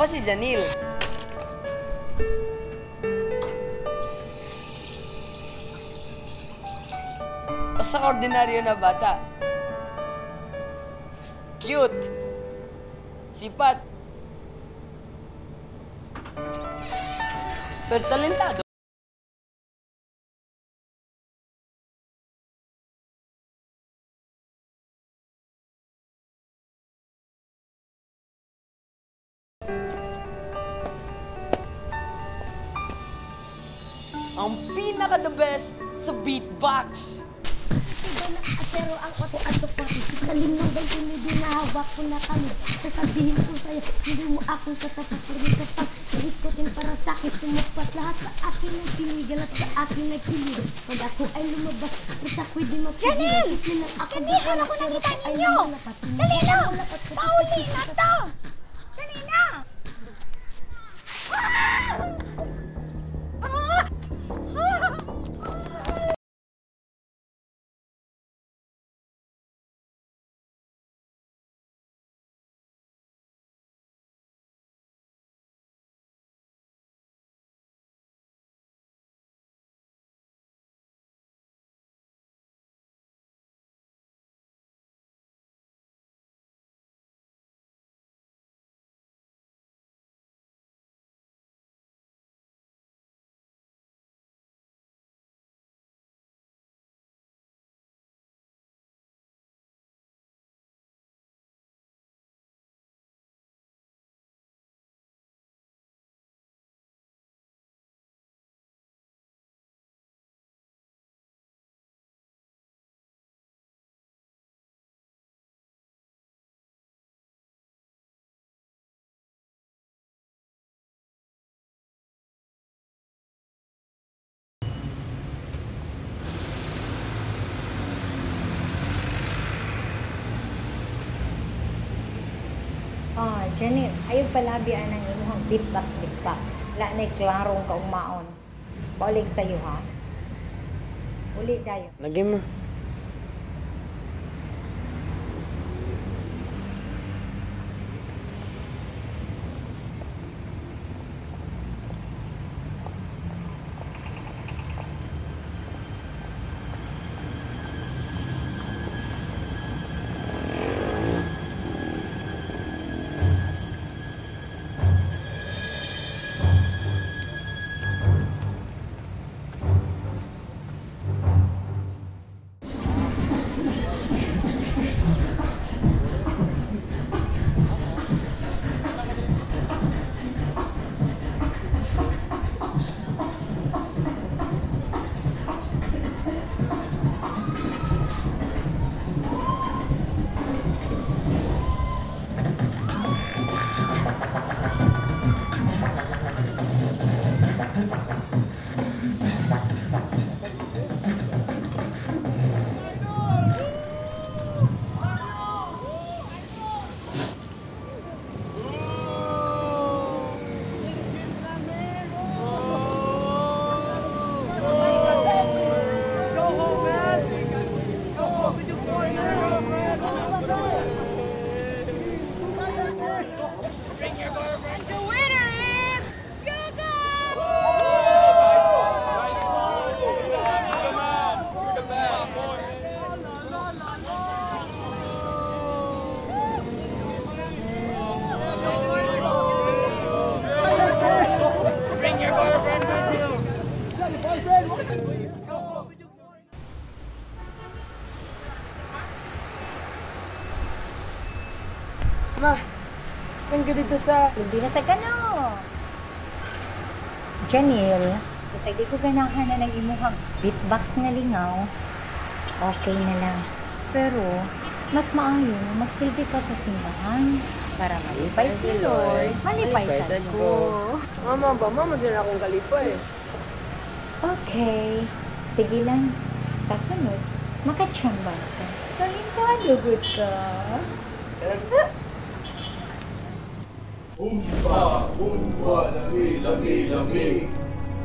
Ako si Janil. Usa ka ordinaryo na bata. Cute. Sipat. Pero talentado. Ang pinaka the best sa beatbox. Pero ang ato sa limang 29 na hawak ko na kami. Sasabihin ko sa'yo, hindi mo akong katapat. Pero kapag ikutin para sa akin, sumupat lahat sa akin ang kinigal at sa akin nagkilig. Pag ako ay lumabas, pero ako'y di mapigilan. Janil! Kanihan ako nakita ninyo! Dali na! Pauli na to! Dali na! Ah, Janil, ayaw palabi ang imuhang beatbox beatbox. Wala na'y klarong kaugmaon. Baulig sa'yo, ha? Uli dayo. Lagi mo. Ma, saan ka dito sa... Hindi na sa gano. Janil, kasi di ko ganahan na ng imuhang beatbox nga lingaw. Okay na lang. Pero, mas maayo na magsilbi ka sa simbahan para malipay si Lord, malipay sa ko. Mama ba? Mama, dyan akong kalipay. Okay. Sige lang. Sa sunod, makachamba ka. Talintado, good ka. Humba, humba, lami, lami, lami.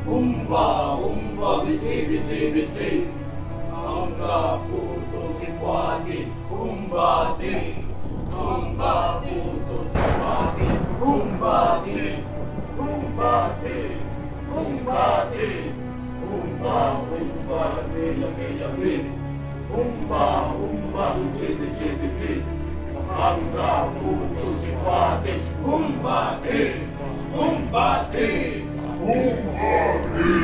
Humba, humba, bitli, bitli, bitli. Ang kaputo si Pwati, humba din. Humba, puto si Pwati. Umbati! Umbati! Umbati! Umba, umba, lami, lami, lami. Umba, umba, bitli, bitli, bitli. Ang naputo si Patis. Umbati! Umbati! Umbati!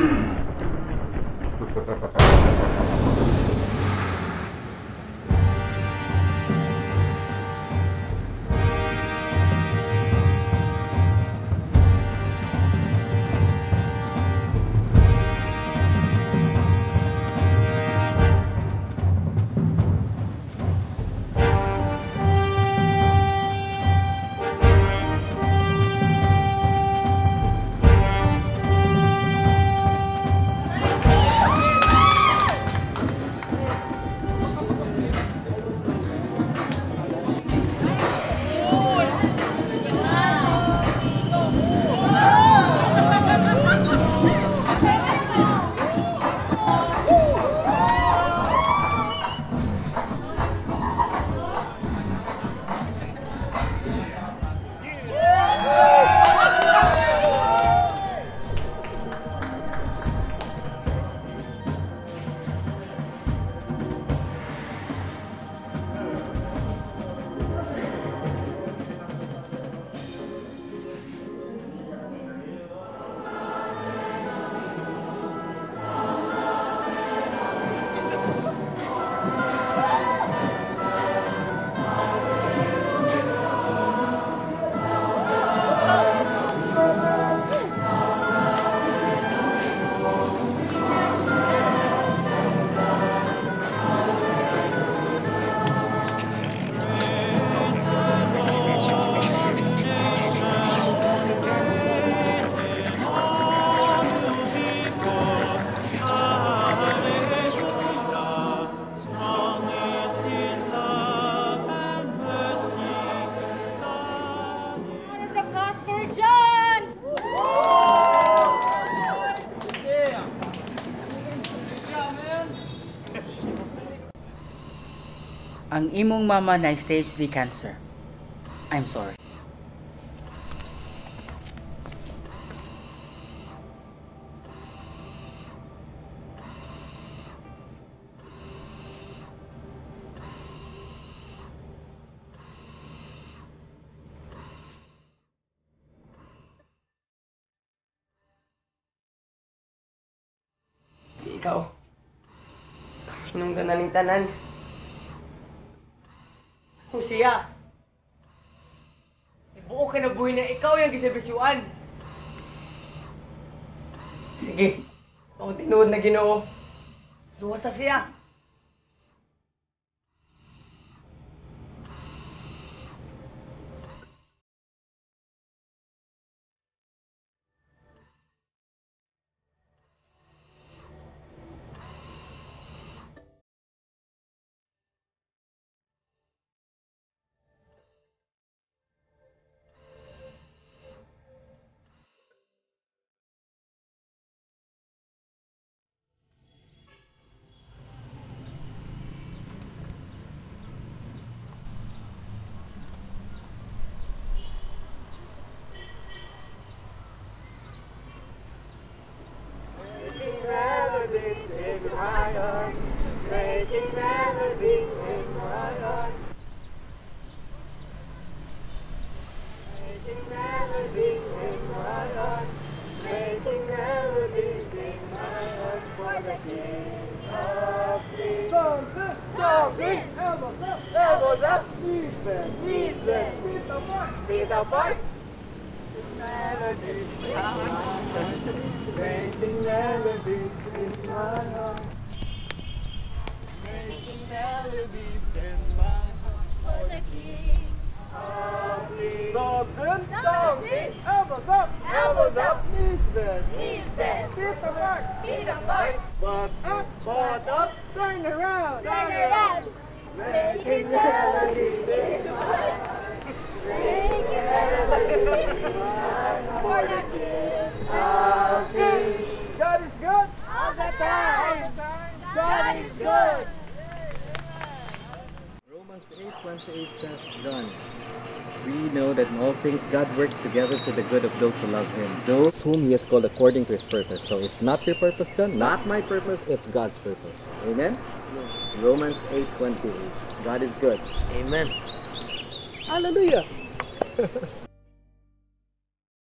Ang imong mama na stage 3 cancer. I'm sorry. Ikaw, hinungdan na ning tanan. Kung siya, buo ka na buhay na ikaw yung giserbisyuan. Sige, akong tinuod na Ginoo. Luwas sa siya. Making melodies in my heart. Making melodies in my heart. Making melodies in my heart for the King of Kings. Thompson, elbows up, elbows up, knees bend, knees bend, feet apart, feet apart. Melodies in my heart. Making melodies in my heart. Making melodies in my heart for the King of Kings. Thompson, Thompson, elbows up, elbows up, knees bend, knees bend, feet apart, feet apart, butt up, turn around, turn around. Making melodies in my heart. Making melodies in my heart for the King of Kings. God is good all the time. God is good. Romans 8:28 says, John, We know that in all things God works together for the good of those who love Him, those whom He has called according to His purpose. So it's not your purpose, John, not my purpose, it's God's purpose. Amen? Romans 8:28. God is good. Amen. Hallelujah!